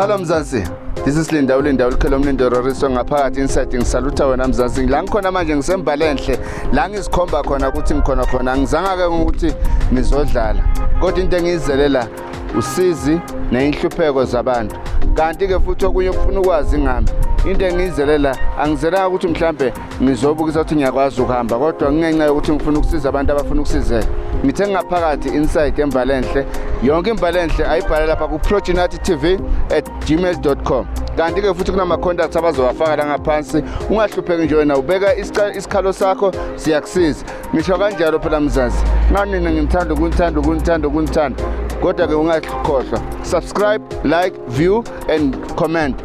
Hello Mzansi. This is Linda uLinda uLukhelo Mlindo Roriso ngaphakathi inside ngisalutha wena Mzansi. La ngikhona manje ngisembalenhle la ngizikhomba khona ukuthi ngikhona khona angizanga ke ukuthi ngizodlala. Kodwa into engiyizele la usizi neyinhlupheko zabantu. Kanti ke futhi okunye okufuna ukwazi ngami into engiyizele la angizelanga ukuthi mhlambe ngizobukisa ukuthi ngiyakwazi ukuhamba kodwa ngenxa yokuthi ngifuna ukusiza abantu abafuna ukusizeka ngithe ngaphakathi inside embalenhle yonke imbalenhle ayibhale lapha ku-progenati tv at gmail com. Kanti-ke futhi kunama-contacts abazowafaka la ngaphansi, ungahlupheki nje wena ubeka isikhalo sakho, siyakusiza. Ngisho kanjalo phela Mzansi, nganina ngithanda ukunithanda ukunithanda ukunithanda, kodwa-ke ungakhohlwa subscribe, like, view and comment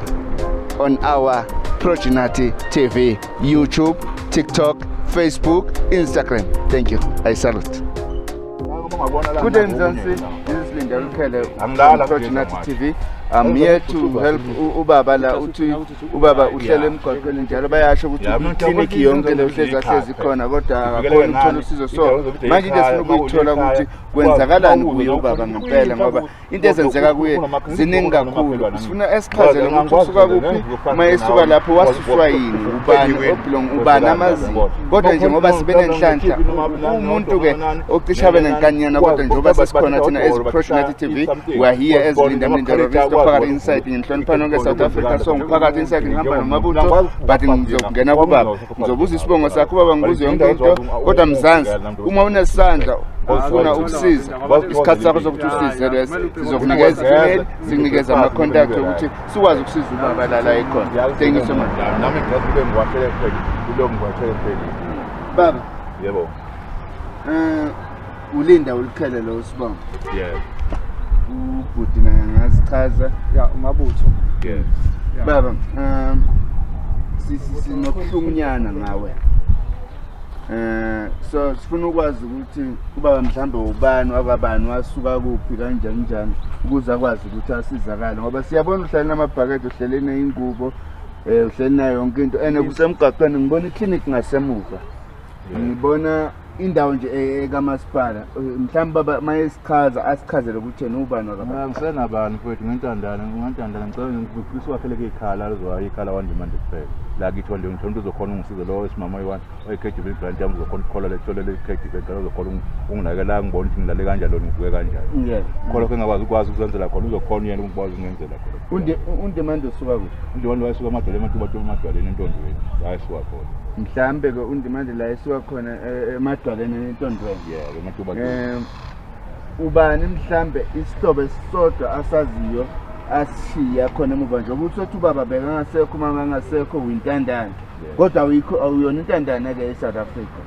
on our Progenati TV, YouTube, TikTok, Facebook, Instagram. Thank you. I salute. Good day, Mzansi. This is Linda Lukhele from Progenati TV. I'm here to help ubaba la. Uthi ubaba uhlele emgwaqweni njalo, bayasho ukuthi iklinikhi yonke le uhlezi ahlezi khona kodwa akakhoni ukuthola usizo. So manje into esifuna ukuyithola ukuthi kwenzakalani kuye ubaba ngempela, ngoba into ezenzeka kuye ziningi kakhulu. Sifuna esichazele ukuthi usuka kuphi, uma esuka lapho wasuswa yini, ubani obelong ubani amaziyo. Kodwa nje ngoba sibe nenhlanhla, umuntu-ke ocishe abe nenkanyana, kodwa njengoba sesikhona thina as Progenati TV, we are here as Linda Mlindo Roristo phakathi inside. Ngihlonipha nonke South Africa. So ngiphakathi inside, ngihamba nomabutho, but ngizokungena kubaba, ngizobuza isibongo sakho ubaba, ngibuze yonke into. Kodwa Mzansi, uma unesandla ufuna ukusiza, isikhathi sakho sokuthi usize lesi. Sizokunikeza i-email, sikunikeza ama-contact ukuthi sikwazi ukusiza ubaba la ekhona. Thank you so much. Nami ngiyazi ube ngiwakhele kuphela, kulo ngiwakhele kuphela. Baba. Yebo. Ulinda ulikhele lo sibongo? Yebo. Ubhuti naye angazichaza. Ya, umabutho. Yebo. Baba, sinobuhlungunyana ngawe. So sifuna ukwazi ukuthi ubaba mhlambe ubani wakabani, wasuka kuphi, kanjani njani, ukuze akwazi ukuthi asizakale, ngoba siyabona uhlale namabhakede, uhlele neyingubo, uhleli nayo yonke into and kusemgaqweni. Ngibona iklinikhi ngasemuva, ngibona indawo nje ekamasipala. Mhlawumbe baba uma esichaza asichazele ukuthi yena ubani wakabani. Ngisenabani mfowethu, ngentandane, ngentandane. Ngicela ngifisa uwakheleke ikhala lizoya ikhala wandimande kuphela la kithi wande. Ngithola umuntu ozokhona ungisiza, lo wesimama oyi-one oyi-KGB grant yami, uzokhona ukukhola lethole le-KGB grant, uzokhona unginakela, ngibona ukuthi ngilale kanjani, ngivuke kanjani. Khona lokho engakwazi ukwazi ukuzenzela khona, uzokhona uyena ukwazi ukungenzela khona. Undimande usuka kuphi? Undimande wayesuka amadwala ematubatuba, emadwaleni entondweni la esuka khona. Mhlambe-ke undimande la esuka khona emadwaleni entondweni. Yebo, ematubatuba. Ubani mhlambe isihlobo esisodwa asaziyo asishiya khona emuva, nje ukuthi uthi ubaba bekangasekho, umama angasekho, uyintandane? Kodwa awuyikho, awuyona intandane-ke e-South Africa.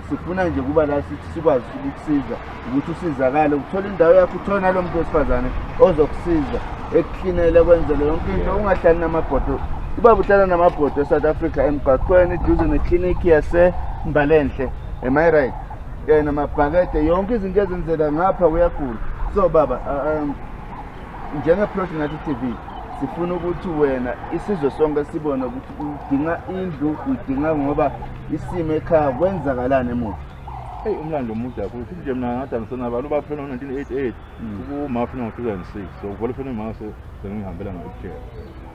Sifuna nje kuba la sithi sikwazi ukukusiza ukuthi usizakale, uthole indawo yakho, uthole nalo muntu wesifazane ozokusiza ekuklinele, kwenzele yonke into, ungahlali namabhodo. Ubaba uhlala namabhodo e-South Africa, emgwaqweni eduze neklinikhi yasembalenhle. Am I right? Namabhakede, yonke izinto ezenzeka ngapha, uyagula. So baba, njenge-Progenati TV sifuna ukuthi wena isizwe sonke sibone ukuthi udinga indlu, udinga ngoba isimo ekhaya kwenzakalani emuva. Eyi, umlando omude kakhulu futhi nje. Mina ngathi angisenabani. Ubaba ufene ngo-1988, uma ufene ngo-2006, so vele ufene uma sengihambela ngakutshela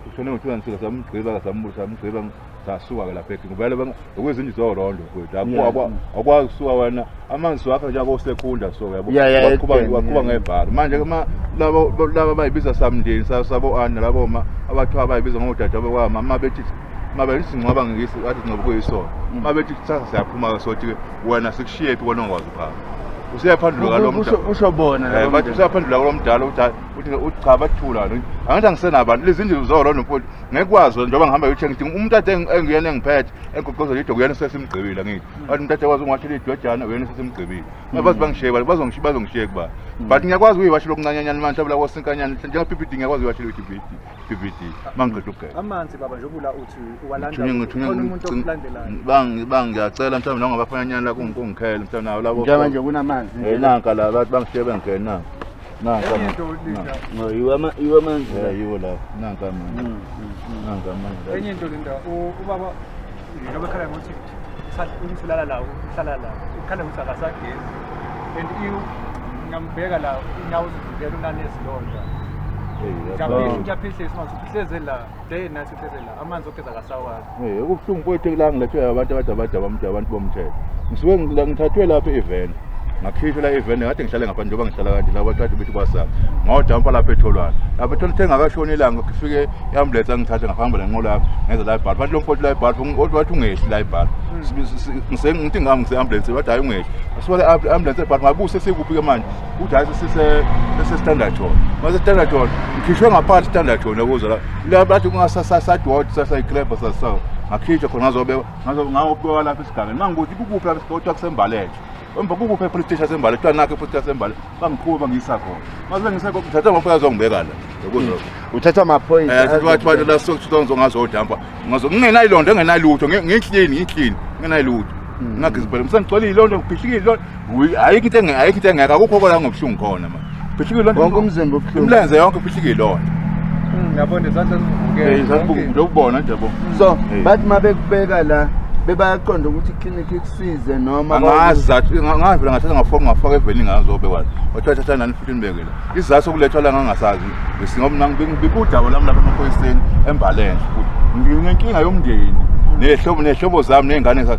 ushone ngo-2006. Samgqiba, samgqiba, sasuka-ke lapha ekhini vele bekuyizindlu zorondo mfowethu. Akwazi kusuka wena, amanzi wakho nje akosekhunda, so yabo. Yeah, waqhuba ekudeni, waqhuba ngebhalo. Manje ke ma labo laba bayibiza samndeni sabo ana labo ma abathiwa bayibiza ngodade kwama, ma bethi ma bethi singcwaba ngisi athi singcwaba kuyisona, ma bethi kusasa siyaphuma ke, sothi ke wena sikushiye phi wena ongakwazi ukuhamba? Usiyaphanduluka lo Kusho kusho bona labo bathi mndeni. Usiyaphendula kulo mdala uthi hayi, uthi cha, bathula angithi angisenabantu. Lezi ndlu zorondo mfowethu ngekwazi njengoba ngihamba yokuthi ngidinga umuntu ade enguyena engiphethe engoqozela idwe, kuyena sesimgqibile. Ngithi bathi umuntu ade kwazi ungiwathela idwejana, uyena sesimgqibile. Baze bangishiye bani? Bazongishiye kuba, but ngiyakwazi ukuyiwashela okuncanyanyana manje, mhlawumbe la kosinkanyana njenga-PPD, ngiyakwazi uyiwashela ukuthi PPD uma ngiqeda ukugeza. Amanzi baba, njengoba ula uthi uwalanda, Ngithunywe khona umuntu okulandelayo? Bangiyacela mhlawumbe nongabafanyana la kungikhele mhlawumbe nawo labo. Njengoba nje kunamanzi nje. Nanka la bathi bangishiye bengene, nanka nanka. Enye into, Linda. No, yiwo amanzi la. Yiwo lapho, nanka amanzi, nanka amanzi. Enye into, Linda, ubaba njengoba ekhala ngokuthi ukuthi ulala la, uhlala la, ukhala ngokuthi akasagezi and ngiyambheka la inyawo zivikela unanezilonda. Ngiyaphihlisa manje uhleze la day and night uhleze la amanzi okugeza akasawazi. Eh okubuhlungu kwethu la ngilethwe abantu abadala abantu abantu bomthetho. Ngisuke ngithathwe lapha e-event. Ngakhishwa la e-event ngathi ngihlale ngaphandle njengoba ngihlala kanje laba kade bethi kwasaba. Ngawudampa lapha etholwana. Lapha etholwana ithe ngakashoni ilanga kufike i-ambulance angithathe ngahamba nenqola yami ngeza la ebhali. Bathi lo mfowethu la ebhali wathi ungehli la ebhali. Ngithi ngami ngise-ambulance bathi hayi ungehli. Asuka le ambulance ebhali ngabusa sesikuphi ke manje. Uthi hayi sesise sese-standard hall. Mase standard hall ngikhishwe ngaphansi standard hall ukuze la. La bathi kungasasadwot sasayiklebha sasawo. Ngakhishwa khona ngazobekwa ngazo ngawubekwa lapha esigangeni. Mangikuthi kukuphi lapha esigangeni kuthiwa kusembalenhle. Emva kukuphi epolice station sembale kuthiwa nakho epolice station sembale bangiqhuba bangiyisa khona. Mase ngise khona ngithatha amaphoyisa azongibeka la. Ukuze Uthatha amaphoyisa. Eh wathi la sokuthiwa ngazodampa. Ngazo ngingenayilonto engenalutho ngiklini ngiklini ngingenayilutho. Ngagezi phela ngisangigcwele ilonto ngibhihlikile ilonto. Ayikho into ayikho into engekho akukho la ngobuhlungu khona manje. Bhihlikile ilonto. Wonke umzimba ubuhlungu. Imilenze yonke bhihlikile ilonto. Ngiyabona izandla zivukele. Eh izandla ukubona nje bo. So bathi mabekubeka la bebayaqonda ukuthi iklinikhi ikusize noma angazi zathu ngavela ngathatha ngafoma ngafaka evenini ngazobekwa wathiwa thatha nani futhi nibeke la isizathu sokulethwa la ngangasazi ngoba mina ngibikudaba lami lapha emaphoyiseni embalenhle futhi nginenkinga yomndeni nehlobo nehlobo zami ney'ngane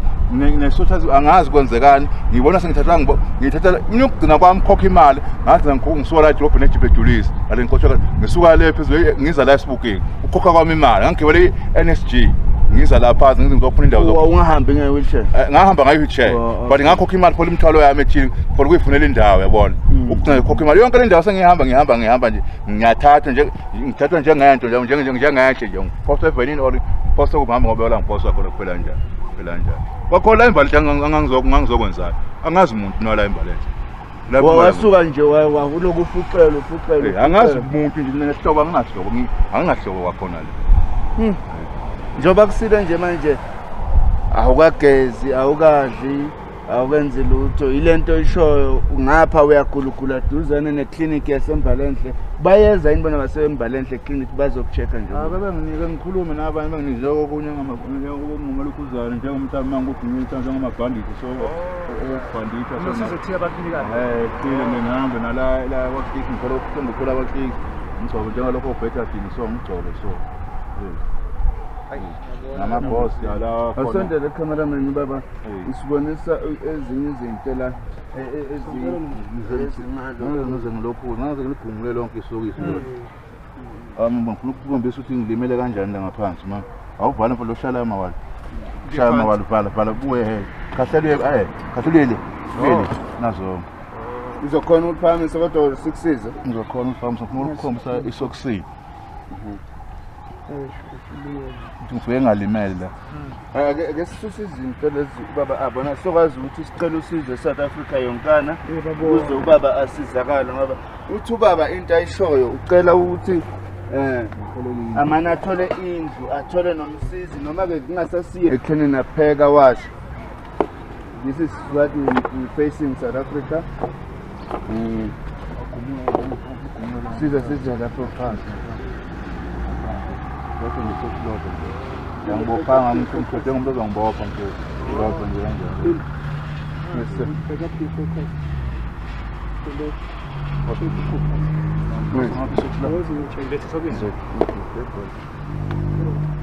nesotha angazi kwenzekani ngibona sengithathwa ngithatha mina ukugcina kwami khokha imali ngathi ngisuka la edolobheni ejibhe edulisi ngale ngikhohlwa ngisuka le phezulu ngiza la esibukeni ukukhokha kwami imali ngangigibele i-NSG ngiza la phansi ngize ngizofuna indawo zoku ungahambi nge-wheelchair ngahamba ngayi-wheelchair but ngakhokha imali thola imithwalo yami ethile thola ukuyifunela indawo yabona ukugcina ngikhokha imali yonke le ndawo sengihamba ngihamba ngihamba nje ngiyathathwa nje ngithathwa njengento nje njengenhle nje ngiphoswa evenini or ngiphoswa kuhamba ngoba la ngiphoswa khona kuphela njani kuphela njani kwakhona la imbalenhle angangizokwenzani angazi umuntu nola imbalenhle wasuka nje wakuloku ufuqela ufuqela angazi umuntu nje mina nesihlobo anginahlobo anginahlobo kwakhona le njengoba kusile nje manje awukagezi awukadli awukenzi lutho ile nto oyishoyo ngapha uyagulugula duzane neklinikhi yasembalenhle bayeza yini bona basembalenhle clinic bazoku-check-a nje Abe benginike ngikhulume nabanye benginike okunye ngamalukhuzane njengomhlaba mangukuthi njengamabhanditshi so okubhanditsha Usizo thile abakunika. Eh thile ngihambe nala la kwakliki ngithola ngithola kwakliki ngigcobe njengalokho obetadine so ngigcobe so namabhosi ala Asondele cameraman baba usibonisa ezinye izinto la ezimalo ngize ngilokhu ngize ngigumule lonke isokisi ngifuna ukukhombisa ukuthi ngilimele kanjani la ngaphansi ma awuvala mfo lo shala mawala shaya mawala vala vala buye he khahlelwe khahlelwe le nazo uzokhona ukuphakamisa kodwa sikusize ngizokhona ukuphakamisa ngifuna ukukhombisa isokisi ukuthi ngisuke ngalimele la Ake sisuse izinto lezi ubaba abona sokwazi ukuthi sicela usizo eSouth Africa yonkana ukuze ubaba asizakale ngoba uthi ubaba into ayishoyo ucela ukuthi amane athole indlu athole nomsizi noma ke kungasasiye ekhenini apheka washa. This is what we facing in South Africa. Siza siza lapho phansi. Lokho ngisokulokho nje. Angibophanga ngimthethe ngumuntu ozongibopha nje. Lokho nje kanjalo. Yes sir.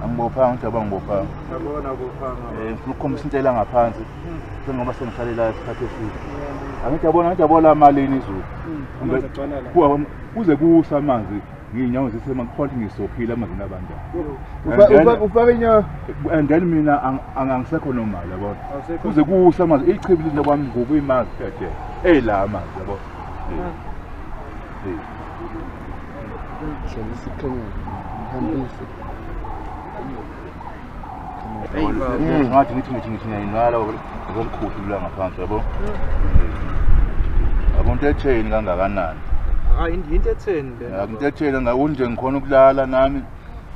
Angibophanga nje abangibophanga. Yabona kuphanga. Ngifuna ukukhombisa into ela ngaphansi. Njengoba sengihlale la isikhathi eside. Angithi yabona angithi yabona malini izulu. Amanzi agcwala la. Kuze kusa amanzi ngiyinyawo zisema kufanele ngisophile amanzi nabantu. Ufaka inyawo And then mina angisekho normal yabona. Kuze kusa amanzi ichibi linto kwami ngoba imanzi kade. Ela amanzi yabo. Hambise. Ngathi ngithi ngithi ngithi ngiyayinwala ngizolikhupha la ngaphansi yabo. Yabo into etheni kangakanani? Hayi into etheni le. Into etheni ngakunje ngikhona ukulala nami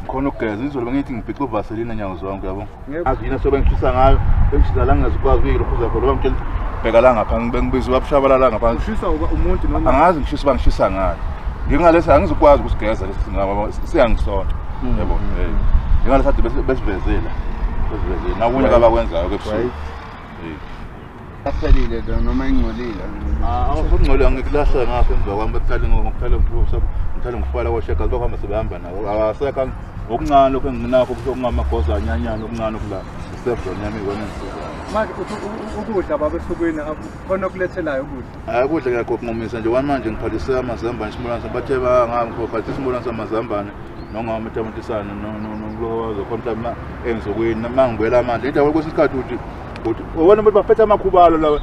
ngikhona ukugeza izolo bengithi ngibhixe uvaselina nyawo zonke yabo. Azi yini sobe ngishisa ngayo bengishisa la ngingazikwazi ukuyilokhuza khona bangitshela bheka la ngaphansi bengibiza ubabushabalala ngaphansi. Ushisa umuntu noma angazi ngishisa bangishisa ngayo. Ngingalesi angizukwazi ukusigeza lesi ngaba siyangisonta. Yabo. Ngingalesi besivезela. Besivезela. Nakunye abakwenzayo ke ebusuku. Aphelile lo noma ingcolile. Ah, ukungcola ngikulahla ngapha emva kwami bekuqale ngokuqale ngithale ngifala kosheka bakuhamba sebehamba nabo awasekho okuncane lokho enginakho kusho okungamagoza anyanyana okuncane okula isevron yami ikona engisizayo. Manje uthi ukudla baba esukwini khona okulethelayo ukudla. Hayi ukudla ngiyagoqomisa nje kwamanje ngiphathise amazambane isimulwane bathe bangaphathisa isimulwane samazambane nongama tamatisana nokulokozo khona mhlawumbe engizokwini uma ngibuyela amandla into kwesinye isikhathi uthi uthi wena abantu baphethe amakhubalo lawa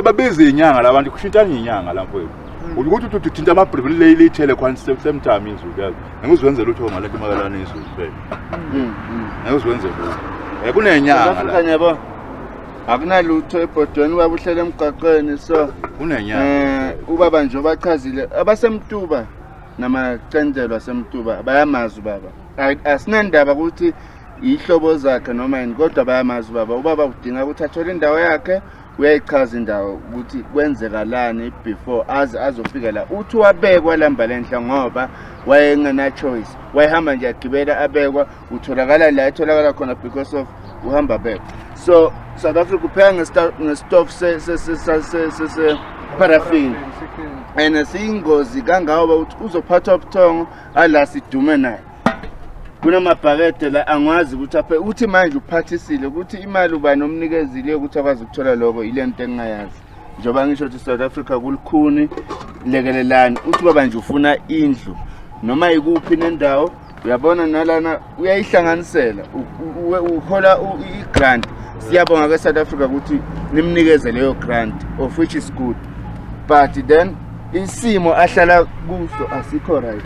babiza inyanga la bantu kushintshana inyanga la mfowethu uthi ukuthi uthi uthinta amabhilibili le lithele khona same time izulu yazi ngeke uzwenze lutho ngalento makalana izulu phela ngeke uzwenze lutho kunenyanga la yabo akunalutho ebhodweni ubaba uhlele emgwaqweni so kunenyanga ubaba nje obachazile abasemtuba namacentelo asemtuba bayamazi ubaba. Asinandaba ukuthi ihlobo zakhe noma yini kodwa bayamazi ubaba. Ubaba udinga ukuthi athole indawo yakhe, uyayichaza indawo ukuthi kwenzekalani before aze azofika la. Uthi wabekwa lamba lenhla ngoba wayengena choice, wayehamba nje agibela abekwa, utholakala la etholakala khona because of uhamba abekwa. So South Africa upheka ngestofu se paraffin and siyingozi kangangoba ukuthi uzophathwa ubuthongo ala sidume naye. Kunamabhakede la angwazi ukuthi aphe uthi manje uphathisile ukuthi imali ubani omnikezile ukuthi akwazi ukuthola lokho, ile nto engingayazi. Njengoba ngisho ukuthi South Africa kulukhuni, lekelelani. Uthi baba nje ufuna indlu noma ikuphi nendawo, uyabona nalana uyayihlanganisela uhola i-grant. Siyabonga ke South Africa ukuthi nimnikeze leyo grant, of which is good, but then isimo ahlala kuso asikho right.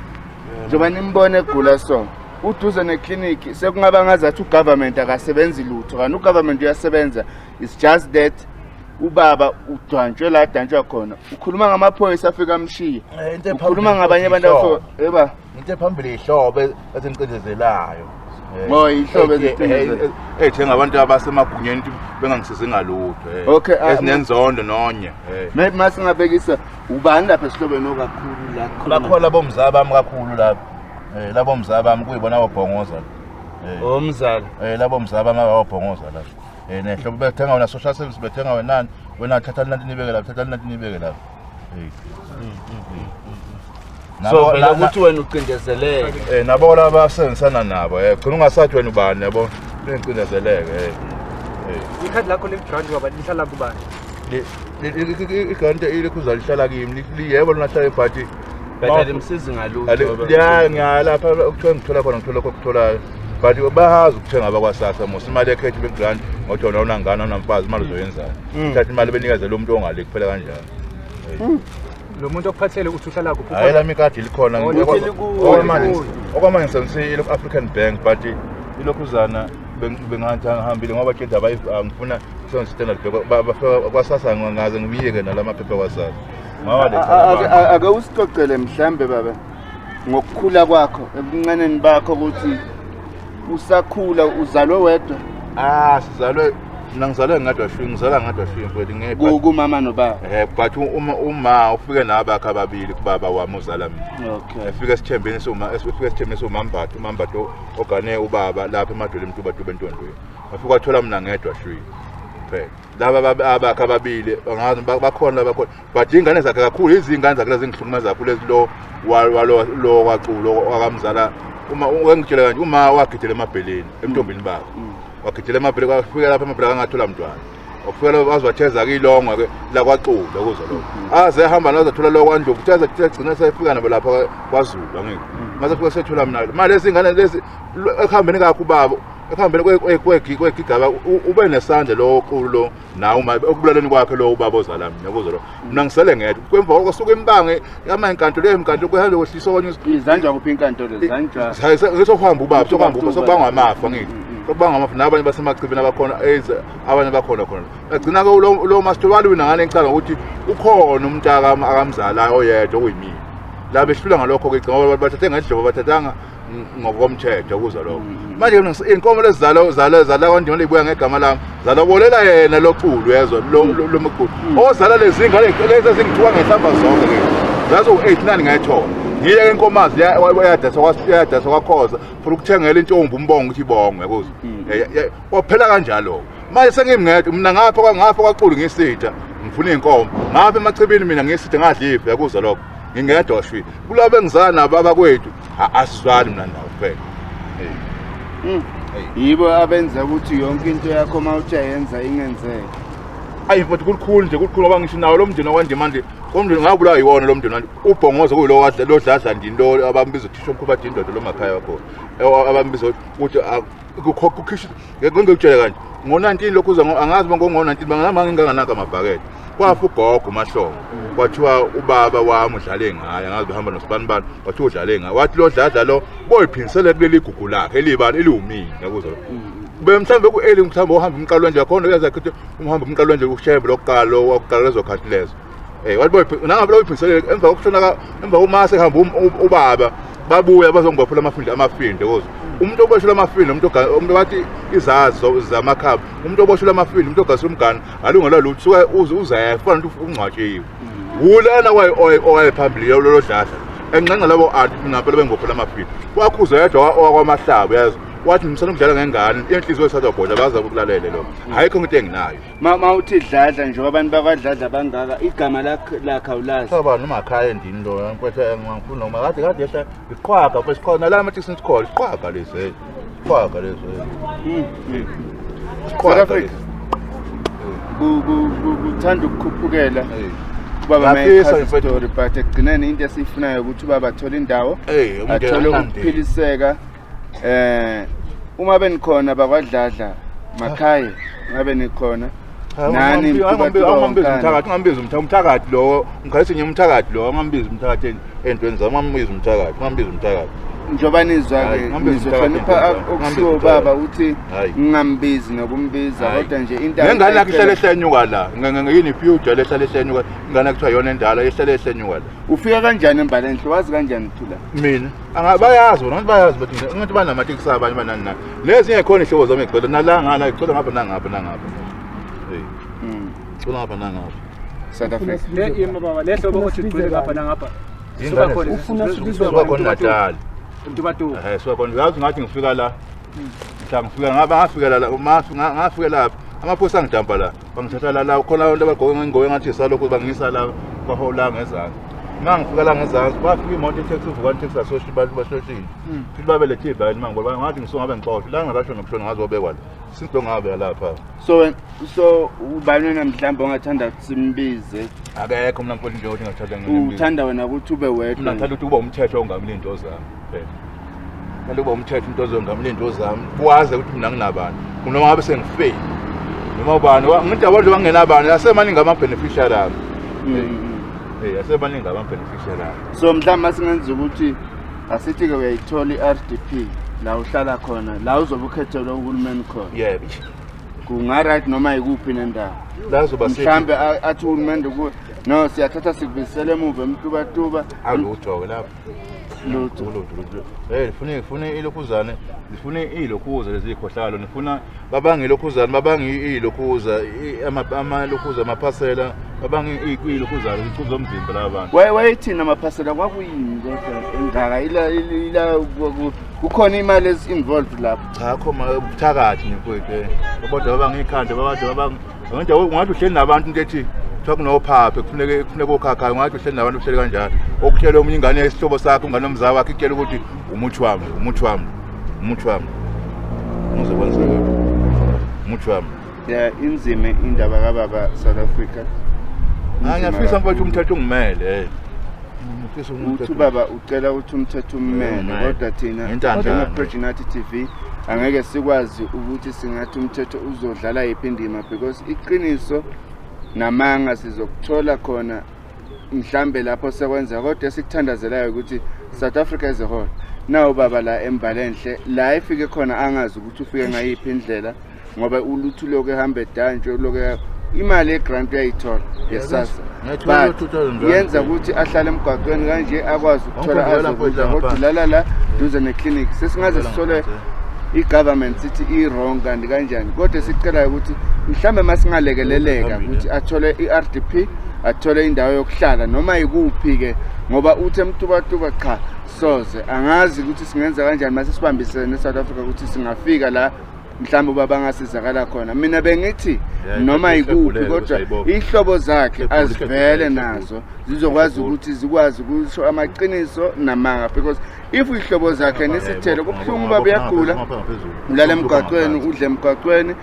Njengoba nimbone egula so uduze neclinic, sekungaba ngazathi ugovernment akasebenzi lutho, kanti ugovernment uyasebenza. It's just that ubaba udantshwe la adantshwa khona. Ukhuluma ngamaphoyisa afika amshiye, ukhuluma ngabanye abantu afika eba Into ephambili ihlobo ezingicindezelayo. Oh, ihlobo ezicindezelayo. Njengabantu abasemagunyeni ukuthi bengangisizi ngalutho. Okay, Ezinenzondo nonye. Maybe masingabekisa ubani lapha esihlobeni okakhulu la khona? Bakhona labo mzala bami kakhulu lapha. Labo mzala bami kuyibona ababhongoza. Omzala. Labo mzala bami ababhongoza lapha. Nehlobo bethenga wena social service, bethenga wena wena thatha nanti nibeke lapha, thatha nanti nibeke lapha. So vele ukuthi wena ucindezeleke. Nabo laba basebenzisana nabo gcina ungasathi wena ubani yabo, bengicindezeleke. Ikhadi lakho le-grant baba lihlala kubani? I-grant ilokhuza lihlala kimi, yebo lona hlala but But alimsizi ngalutho. Ya ngiyalapha ukuthiwa ngithola khona ngithola lokho okutholayo. But bayazi ukuthenga abakwaSASSA mos imali ekhethi be-grant ngokuthi wena awunangane awunamfazi imali uzoyenzani. Thatha imali benikezele umuntu ongale kuphela kanjalo. Lo muntu okuphathele uthi uhlala kuphi? Hayi lami ikadi likhona. Oh, Okwamanje ngisebenzise i-African Bank but ilokhuzana bengathi angihambile ngoba tshela angifuna ukusebenzisa i-Standard Bank bafika kwaSASSA ngaze ngibiyeke nalamaphepha kwaSASSA. Ngoba le Ake usixoxele mhlambe baba ngokukhula kwakho ebuncaneni bakho ukuthi usakhula uzalwe wedwa? Ah, sizalwe mina ngizalwe ngadwa shwi, ngizalwa ngadwa shwi mfowethu ngeke. Kumama nobaba. But uma ufike nabakhe ababili kubaba wami ozala mina. Okay. Efika esithembeni soma, efika esithembeni somambatha, umambatha ogane ubaba lapha emadolweni eMtubatuba entondweni. Wafika wathola mina ngedwa shwi. Phela laba abakhe ababili angazi bakhona bakhona but ingane zakhe kakhulu izingane zakhe lezi ngihlukumeza kakhulu ezilo walo lo kwaculo wakamzala uma engitshela kanje uma wagidela emabheleni emntombini bakhe wagidela emabheleni kwafika lapha emabheleni angathola mntwana wafika lapha waziwatheza kilongwe ke la kwaxulu kuzo lokho aze ehamba nazathola lo kwaNdlovu utheza gcina sefika nabo lapha kwaZulu angithi mase fika sethola mina manje lezi ngane lezi ekuhambeni kakho ubaba ekuhambeni kwegigaba ube nesandla lo qulu lo nawe uma ekubulaleni kwakhe lo ubaba ozala mina kuzo lo mina ngisele ngedwa kwemva kwasuka imbangi yama inkantolo yenkantolo kuhambe kwehliswa konye Izanjwa kuphi inkantolo? Zanjwa. Sokuhamba ubaba sokuhamba ubaba sokubangwa amafa ngithi sokubangwa amafa nabanye basemachibini abakhona abanye bakhona khona agcina ke lo master walwina ngale ngicala ukuthi ukhona umuntu akamzalayo oyedwa okuyimina la behlula ngalokho ke ngoba bathathe ngendlobo bathathanga ngokomthetho kuzo lokho manje inkomo lezalo zalo zala kwaNdima libuya ngegama lami zalobolela yena loculo yezwa lo mkhulu ozala lezi ngane lezi ezingithuka ngehlamba zonke ke zazo 8 9 ngayithola ngiye ke inkomazi yadasa kwakhoza futhi ukuthengela intombi umbongo ukuthi ibongwe kuzo waphela kanjalo. Manje sengimngedwa mina ngapha kwangapha kwaXulu ngisitha ngifuna iy'nkomo ngapha emachibini mina ngisitha ngadla iphi yakuzwa lokho ngingedwa shwi kulabo engizana nabo abakwethu asizwani mina nawo kuphela. Yibo abenza ukuthi yonke into yakho uma uthi uyayenza ingenzeki. Ayi mfowethu kulikhulu nje kulikhulu ngoba ngisho nawo lo mndeni wakwaNdimande umndeni ngabulawa yiwona lo mndeni wanje ubhongoza kuyilo wadla lo dladla ndini lo abambiza uthisha omkhulu bathi indoda lo makhaya wakhona abambiza ukuthi kukhishwa ngeke ngikutshele kanje ngo-19 lokhu uza angazi uma ngo-19 bangihamba nginganganaka amabhakede kwafa ugogo uMahlongo kwathiwa ubaba wami udlale ngaye angazi behamba nosibanibani kwathiwa udlale ngaye wathi lo dladla lo boyiphinisele kuleli gugu lakhe elibani eliwumina yakuzwa lo kube mhlawumbe ku-eli mhlawumbe uhamba umqalo wendlela khona uyaza ukuthi umhamba umqalo wendlela ushembe lokuqala lo wakuqala lezo khathi lezo wathi boyiphi nangabe loyiphindiselele emva kokushona emva komase kuhamba ubaba babuya bazongibophela amafindo amafindo kodwa umuntu oboshelwa amafindo umuntu umuntu wathi izazi zamakhaba umuntu oboshelwa amafindo umuntu ogasela umgano alungelwa lutho suka uze ufana ukuthi ungcwatshiwe wulana owayephambili lolo dladla enxenxa labo anti mina phela bengibophela amafindo wakhuza yedwa owakwamahlaba yazi wathi ngimsana ukudlala ngengane inhliziyo esazobhodla baza ukulalele lokho ayikho into enginayo Ma uthi dladla nje abantu bakwadladla bangaka igama lakhe lakhe awulazi. Saba noma khaya endini lo mfethu ngifuna noma kade kade yehla iqhwaga mfethu sikhona nala amathisi sikhona iqhwaga lezi. Iqhwaga lezi. South Africa. Kuthanda ukukhuphukela. Ubaba mayechaza story but ekugcineni into esiyifunayo ukuthi ubaba athole indawo athole ukuphiliseka uma benikhona bakwadladla makhaya ngabe nikhona nani ungambizi umthakathi ungambizi umthakathi lowo ngikhalise nje umthakathi lowo ungambizi umthakathi entweni zami ungambizi umthakathi ungambizi umthakathi njengoba nizwa-ke nizohlonipha okusiwo ubaba uthi ngingambizi nokumbiza kodwa nje into nengane yakhe ihlale ehlenyuka la yini future lehlale ehlenyuka ingane kuthiwa yona endala ihlale ehlenyuka la ufika kanjani embalenhle wazi kanjani uthula mina bayazi bona ngathi bayazi but ngathi banamatekisi abanye banani nani nezinye khona ihlobo zami igcwele nala ngala igcwele ngapha nangapha nangapha hey igcwele ngapha nangapha South Africa le yima baba le hlobo othi igcwele ngapha nangapha suka khona ufuna suka khona Natal Mtubatuba suka khona yazi ngathi ngifika la mhla ngifika ngaba ngafika la ngafika lapha amaphoyisa angidampa la bangithatha la la khona abantu abagqoke ngengobe ngathi salokhu bangisa la bahola ngezansi uma ngifika la ngezansi kwafika imoto itaxi ivukani taxi asoshi abantu bashoshile futhi babelethe ibhayini uma ngibona ngathi ngisuke ngabe ngixoshwe la ngakasho nokushona ngazobekwa la since lo ngabe lapha so ubani wena mhlawumbe ongathanda ukuthi simbize akekho mina mfowethu nje ukuthi ngathanda ngimbize uthanda wena ukuthi ube wedwa mina ngithanda ukuthi kuba umthetho ongamile into zami phela ngithanda ukuba umthetho into zongamile into zami kwaze ukuthi mina nginabani noma ngabe sengifeyile noma ubani ngithi abantu bangenabani asemaningi ama-beneficiary ami asemaningi ama-beneficiary ami so mhlawumbe asingenza ukuthi asithi-ke uyayithola i-R D P la uhlala khona la uzobe ukhethelwe uhulumeni khona yebo kunga-right noma yikuphi nendawo la zoba mhlawumbe athi uhulumende kuwe no siyathatha sikubisele emuva emtubatuba alutho-ke lapho lutho lutho hey nifune nifune ilokhuzane nifune ilokhuza lezi zikhohlalo nifuna babange ilokhuzane babange ilokhuza amalokhuza amaphasela babange ilokhuzane izicubu zomzimba laba bantu wayethini amaphasela kwakuyini kodwa engaka ila ila kukhona imali ezi-involved lapho cha kho ubuthakathi nje mfowethu kodwa babange ikhanda babade babange ungathi uhleli nabantu into ethi kuthiwa kunophaphe kufuneke kufuneka okhakhayo ungathi uhleli nabantu uhleli kanjalo okutshela omunye ingane yesihlobo sakho umngane womzala wakhe ikutshela ukuthi umuthi wami umuthi wami umuthi wami uzokwenzeka umuthi wami ya inzima indaba kababa South Africa ngiyafisa mfowethu umthetho ungimele uthi ubaba ucela ukuthi umthetho ummele kodwa thina njenge-Progenitor TV angeke sikwazi ukuthi singathi umthetho uzodlala yiphi indima because iqiniso namanga sizokuthola khona mhlambe lapho sekwenzeka kodwa esikuthandazelayo ukuthi South Africa as a whole nawo baba la embalenhle la efike khona angazi ukuthi ufike ngayiphi indlela ngoba ulutho lokhu ehamba edantshi lokhu imali yegrant uyayithola yesasa but yenza ukuthi ahlale emgwaqweni kanje akwazi ukuthola azokudla kodwa ulala la duze neclinic sesingaze sithole i-government sithi i-wrong kanti kanjani kodwa esicelayo ukuthi mhlambe masingalekeleleka ukuthi athole i-R D P athole indawo yokuhlala noma yikuphi-ke ngoba uthi emtubatuba cha soze angazi ukuthi singenza kanjani mase sibambisene ne-South Africa ukuthi singafika la Mhlawumbe ubaba angasizakala khona. Mina bengithi noma yikuphi, kodwa ihlobo zakhe azivele nazo zizokwazi ukuthi zikwazi ukusho amaqiniso namanga, because if ihlobo zakhe nisithele kubuhlungu. Ubaba uyagula, ulala emgwaqweni, udle emgwaqweni,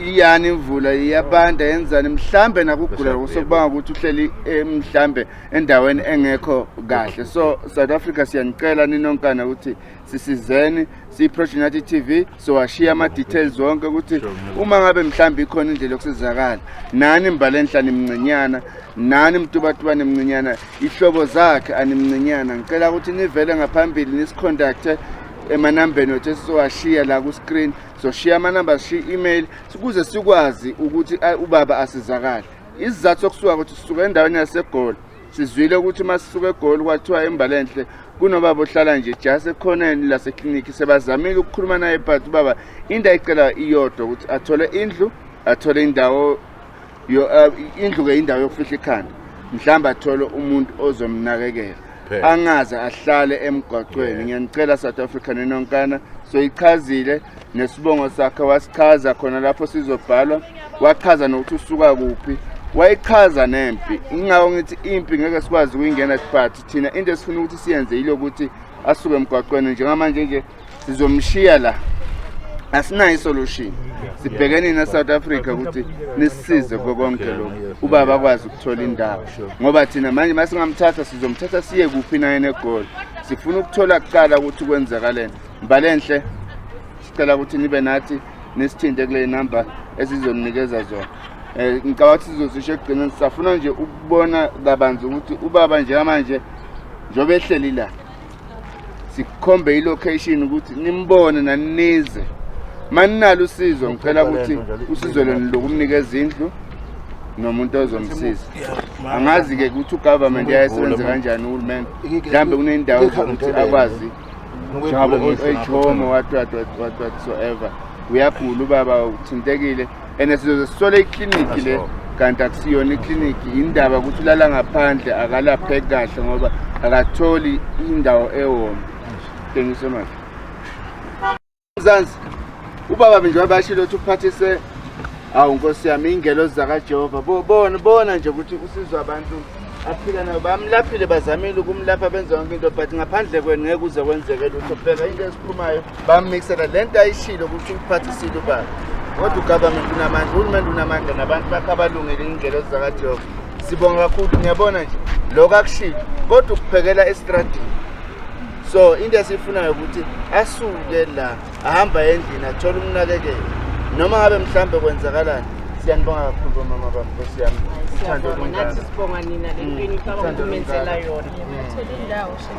iyani imvula iyabanda, yenzani, mhlambe nakugula lokho sokubanga ukuthi uhleli mhlambe endaweni engekho kahle. So South Africa, siyanicela ninonkana ukuthi sisizeni. Siyi-Project United TV, sowashiya ama-details wonke ukuthi uma ngabe mhlawumbe ikhona indlela yokusizakala nani. Mbalenhla nimncinyana, nani Mtubatuba nimncinyana, ihlobo zakhe animncinyana. Ngicela ukuthi nivele ngaphambili, nisicontacte emanambeni wethu esizowashiya la ku-screen. Soshiya amanamba, sishiye i-email ukuze sikwazi ukuthi ubaba asizakale. Isizathu sokusuka ukuthi sisuke endaweni yaseGoli, sizwile ukuthi uma sisuka eGoli kwathiwa eMbalenhle kunobaba ohlala nje just ekhoneni laseklinikhi. Sebazamile ukukhuluma naye, but ubaba into ayicela iyodwa, ukuthi athole indlu, athole indawo indlu-ke indawo yokufihla ikhanda, mhlawumbe athole umuntu ozomnakekela. Phela. Angaze ahlale emgwaqweni. Ngiyanicela South Africa ninonkana. Soyichazile nesibongo sakhe, wasichaza khona lapho sizobhalwa, wachaza nokuthi usuka kuphi, wayichaza nempi. Ingakho ngithi impi ngeke sikwazi ukuyingena, but thina into esifuna ukuthi siyenze yilokuthi asuke emgwaqweni. Njengamanje nje sizomshiya la, asinayo isolution. Sibhekene na-South Africa ukuthi nisisize kuko konke lokhu, ubaba akwazi ukuthola indawo, ngoba thina manje masingamthatha sizomthatha siye kuphi naye neGoli? Sifuna ukuthola kuqala ukuthi kwenzakaleni. Mbalenhle, sicela ukuthi nibe nathi, nisithinte kule namba esizonikeza zona. Ngicabanga ukuthi sizozisho ekugcineni. Sisafuna nje ukubona kabanzi ukuthi ubaba njengamanje njengoba ehleli la, sikhombe ilocation ukuthi nimbone nanize maninalo usizo. Ngicela ukuthi usizo lwenu lokumnikeza indlu nomuntu ozomsiza. Angazi-ke ukuthi ugovernment yayesebenze kanjani, uhulumeni mhlawumbe kuney'ndawo zokuthi akwazi njengabo old age home, what what what what whatsoever. Uyagula ubaba, uthintekile, and sizoze sisole ikliniki le, kanti akusiyona ikliniki. Indaba ukuthi ulala ngaphandle, akalapheki kahle ngoba akatholi indawo ewoma. Thank you so much. Mzansi, ubaba njengoba bashilo ukuthi uphathise, awu nkosi yami, iy'ngelosi zakaJehova. Bona bona nje ukuthi usizwa abantu aphila nabo, bamlaphile, bazamile ukumlapha, benza yonke into, but ngaphandle kwenu ngeke kuze kwenzeke lutho. Bheka into esiphumayo, bamikisela le nto ayishilo ukuthi uphathisile ubaba, kodwa ugovernment unamandla, uhulumende unamandla nabantu bakhe abalungile, iy'ngelosi zakaJehova. Sibonga kakhulu. Ngiyabona nje lokho akushilo, kodwa ukuphekela estradini. So into esiyifunayo ukuthi asuke la, ahamba endlini, athole umnakekelo, noma ngabe mhlambe kwenzakalani. Siyanibonga kakhulu bomama bami, nkosi yami. Uthando Siyabonga nathi. Olungaka. Sibonga nina le nto enicabanga Uthando ukumenzela olungaka. yona,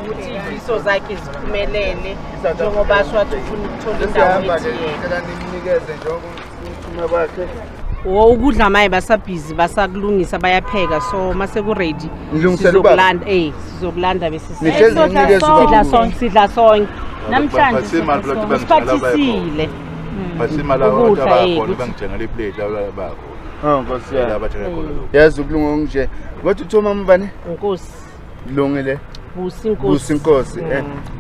ukuthi iy'fiso zakhe ziphumelele, njengoba asho wathi ufuna ukuthola indawo Sesihamba-ke, ethi yena. ngicela nimnikeze njengoba umthume kwakhe. Wo ukudla maye basabhizi, basakulungisa, bayapheka, so mase ku-ready Nilungisela ubaba? sizokulanda, sizokulanda bese Nihlezi sidla. ninikeza Sidla ubaba. sonke, sidla sonke. Namhlanje Baphathisa imali sidla futhi sonke. bangithengela Siphathisile. Baphathisa imali abantu Ukudla, abakhona, ukuthi- bangithengela iplate laba bakhona. Oh nkosi yami. Laba bathenga khona lokhu. Yazi ukulunga okunje. Kodwa uthi umama ubani? Nkosi. Lungile. Busi Nkosi. Busi Nkosi.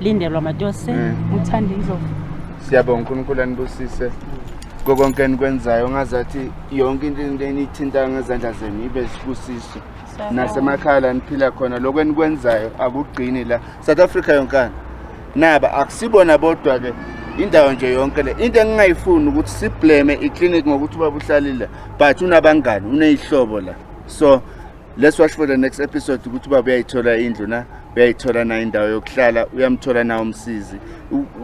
Lindelwa Matose. Uthanda Indlovu. Siyabonga, uNkulunkulu anibusise konke enikwenzayo. Ngazathi yonke into eniyithintayo ngezandla zenu ibe sibusiso. Nasemakhaya la niphila khona, lokho enikwenzayo akugcini la. South Africa yonkana. Naba akusibona bodwa ke, indawo nje yonke le. Into engingayifuni ukuthi siblame iclinic ngokuthi ubaba uhlalile, but unabangani, uneyihlobo la. So let's watch for the next episode ukuthi ubaba uyayithola indlu na, uyayithola na indawo yokuhlala, uyamthola na umsizi.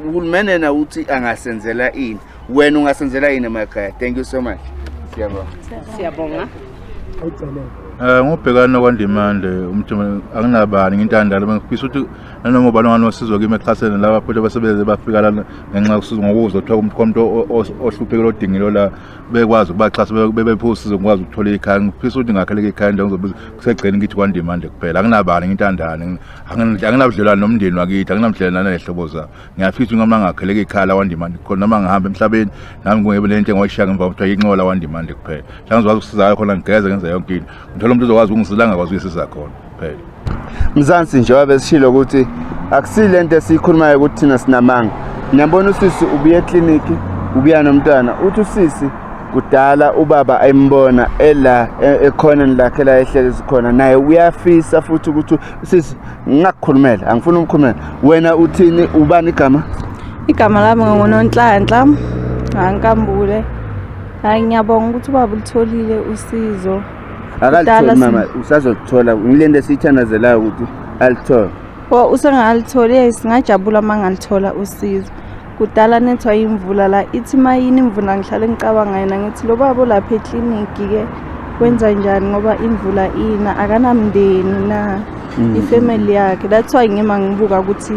Uhulumeni yena uthi angasenzela ini, wena ungasenzela ini emakhaya. Thank you so much, siyabonga. Siyabonga. Ngubhekana kwaNdimande umuntu, anginabani, ngintandane. Bengifisa ukuthi nanoma ubani onganosizo kimi ekuxhaseni laba futhi abasebeze bafika lana ngenxa yokusiza ngokuzwa kuthiwa umuntu ohluphekile odingile la, bekwazi ukubaxhasa, bebephe usizo, ngikwazi ukuthola ikhaya. Ngifisa ukuthi ngakheleka ikhaya nje ngizobe kusegceni kithi kwaNdimande kuphela. Anginabani, ngintandane, anginabudlelwane nomndeni wakithi, anginabudlelwane ney'hlobo zabo. Ngiyafisa ukuthi noma ngakheleka ikhaya la kwaNdimande khona, noma ngihamba emhlabeni nami kungebe nento engoyishiya ngemva kuthiwa inxola kwaNdimande kuphela, la ngizokwazi ukusizakala khona, ngigeze, ngenze yonke into, ngithole umuntu ozokwazi ukungisiza la ngakwazi ukuyisiza khona kuphela. Mzansi, njengoba besishilo ukuthi akusile into esiyikhulumayo ukuthi thina sinamanga. Ngiyabona usisi ubuye ekliniki. Ubuya nomntwana. Uthi usisi kudala ubaba embona ela ekhoneni lakhe la ehlezi khona, naye uyafisa futhi ukuthi sisi ngingakukhulumela, angifuni umkhulumela. Wena uthini, ubani igama? Igama lami nguNonhlanhla Ankambule. Hayi, ngiyabonga ukuthi ubaba ulitholile usizo. Akalitholi Kudala mama, usazolithola. Ngilento esiyithandazelayo ukuthi alithole. O usengalitholi, yes, singajabula uma ngalithola usizo. Kudala nethwa imvula la, ithi mayini imvula ngihlale ngicabanga yena, ngithi lo baba olapha ekliniki ke wenza njani ngoba imvula ina, akanamndeni na, ifamily yakhe. That's why ngima ngibuka ukuthi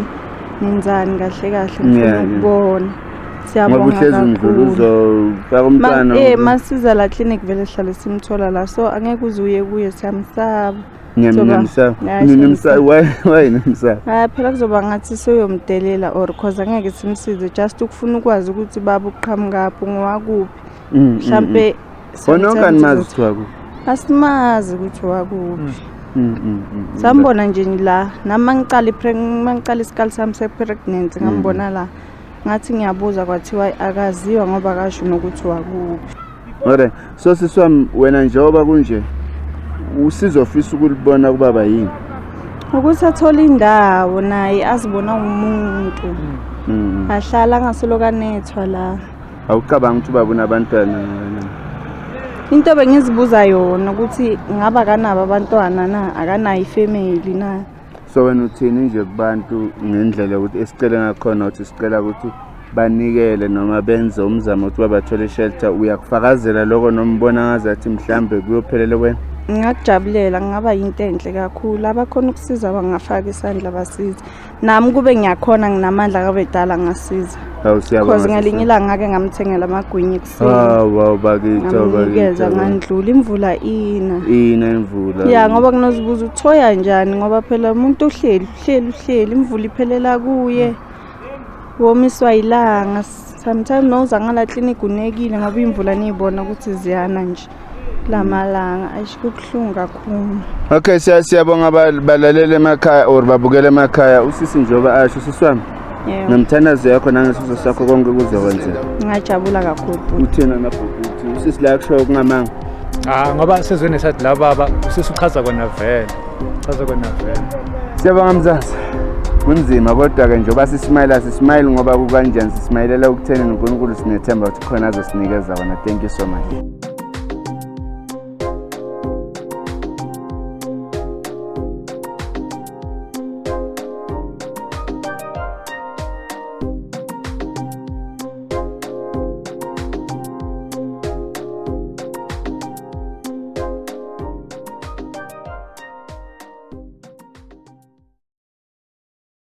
nenzani kahle kahle, ngifuna ukubona. Ngoba Siyabonga uhlezi undlula kakhulu. uzofaka umntwana. Masiza la clinic vele sihlale simthola la, so angeke uze uye kuye, siyamsaba. Niyamsaba? Yeah, Nimsaba? Why nimsaba? Hayi phela kuzoba ngathi seyomdelela or cause angeke simsize, just ukufuna ukwazi ukuthi baba uqhamukaphi, ngowakuphi. Mhlampe Wena sometimes ongani mazi kuthiwa kuphi? Asimazi ukuthi wakuphi. Sambona nje la, nami mangicala mangicala isikali sami se-pregnancy ngambona la. Ngathi ngiyabuza kwathiwa akaziwa ngoba akasho nokuthi wakuphi. Alright. So sisi wami, wena njengoba kunje usizofisa ukulibona kubaba yini? Ukuthi athole indawo naye azibona umuntu. Ahlala angasoloku anethwa la. Awucabangi ukuthi ubaba unabantwana wena? Into bengizibuza yona ukuthi ngaba akanabo abantwana na, akanayo ifamily na. So wena uthini nje kubantu ngendlela yokuthi esicele ngakhona, ukuthi sicela ukuthi banikele noma benze umzamo ukuthi babathole ishelter, uyakufakazela lokho noma ubona ngazathi mhlambe kuyophelela wena? Ngingakujabulela, kungaba yinto enhle kakhulu. Abakhona ukusiza bangafaka isandla basize. Nami kube ngiyakhona nginamandla ngabe dala ngasiza. Awu, siyabonga. Cause ngelinye ilanga ngake ngamthengela amagwinya ekuseni. Hawu, hawu bakithi, hawu Ngamnikeza bakithi. ngandlula imvula ina. Ina imvula. Ya, ngoba kunozibuza uthoya njani ngoba phela umuntu uhleli uhleli uhleli imvula iphelela kuye. Womiswa ilanga. Sometimes nowuza ngala clinic unekile ngoba imvula niyibona ukuthi ziyana nje. Lamalanga ayish kubuhlungu kakhulu. Okay, siyabonga balalele emakhaya or babukele emakhaya. Usisi njengoba asho, sisi wami. Yebo. Nomthandazo yakho nangesifiso sakho konke kuzokwenzeka. Ngajabula kakhulu. Uthina nabhuti, uthi usisi la kusho kungamanga. Ah, ngoba sezweni sathi la baba usisuchaza kona vele. Chaza kona vele. Siyabonga Mzansi. Kunzima kodwa ke njengoba sismayila, sismayile ngoba kukanjani, sismayilela ukutheni uNkulunkulu sinethemba ukuthi khona azosinikeza kona. Thank you so much.